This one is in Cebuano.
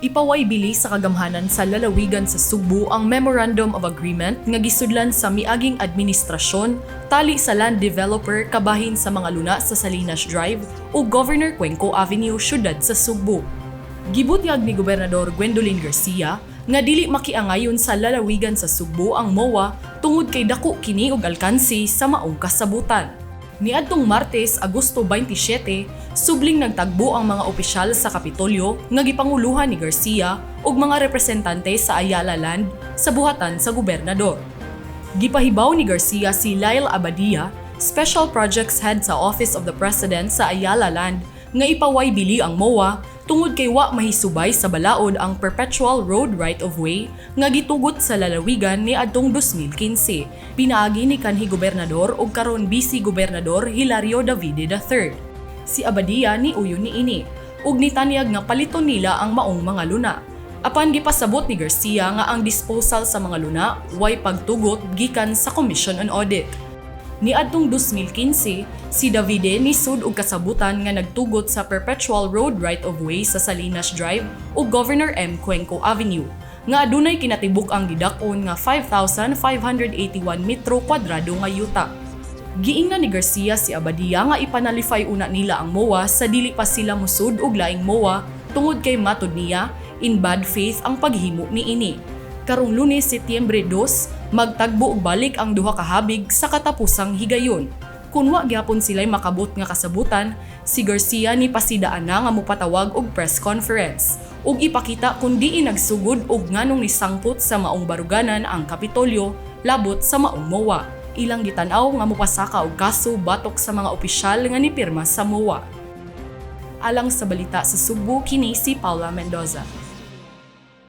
Ipaway bili sa kagamhanan sa lalawigan sa Sugbo ang Memorandum of Agreement nga gisudlan sa miaging administrasyon tali sa land developer kabahin sa mga luna sa Salinas Drive ug Governor Cuenco Avenue, syudad sa Sugbo. Gibutyag ni Gobernador Gwendolyn Garcia nga dili makiangayon sa lalawigan sa Sugbo ang MOA tungod kay dako kini og alkansi sa maong kasabutan. Niadtong Martes, Agosto 27, subling nagtagbo ang mga opisyal sa Kapitolyo nga gipanguluhan ni Garcia ug mga representante sa Ayala Land sa buhatan sa gobernador. Gipahibaw ni Garcia si Lyle Abadia, Special Projects Head sa Office of the President sa Ayala Land, nga ipaway bili ang MOA tungod kay wa mahisubay sa balaod ang perpetual road right-of-way nga gitugot sa lalawigan ni adtong 2015. Pinaagi ni kanhi gobernador ug karon Bise Gobernador Hilario Davide III. Si Abadia ni uyon ni ini ug nitanyag nga paliton nila ang maong mga luna. Apan gipasabot ni Garcia nga ang disposal sa mga luna way pagtugot gikan sa Commission on Audit. Niadtong 2015, si Davide nisud og kasabutan nga nagtugot sa perpetual road right-of-way sa Salinas Drive ug Governor M. Cuenco Avenue, nga adunay kinatibuk ang gidak-on nga 5,581 metro kwadrado nga yuta. Giingnan ni Garcia si Abadia nga ipanalify una nila ang MOA sa dili pa sila musud og laing MOA tungod kay matud niya, in bad faith ang paghimo niini. Karong Lunes, Setyembre 2, magtagbo og balik ang duha ka habig sa katapusang higayon. Kun wa gyapon sila'y makabot nga kasabutan, si Garcia ni pasidaan na nga mopatawag og press conference ug ipakita kung diin nagsugod og nganong nisangpot sa maong baruganan ang Kapitolyo labot sa maong MOA. Ilang gitan-aw nga mopasaka og kaso batok sa mga opisyal nga nipirma sa MOA. Alang sa Balita sa Sugbo, kini si Paula Mendoza.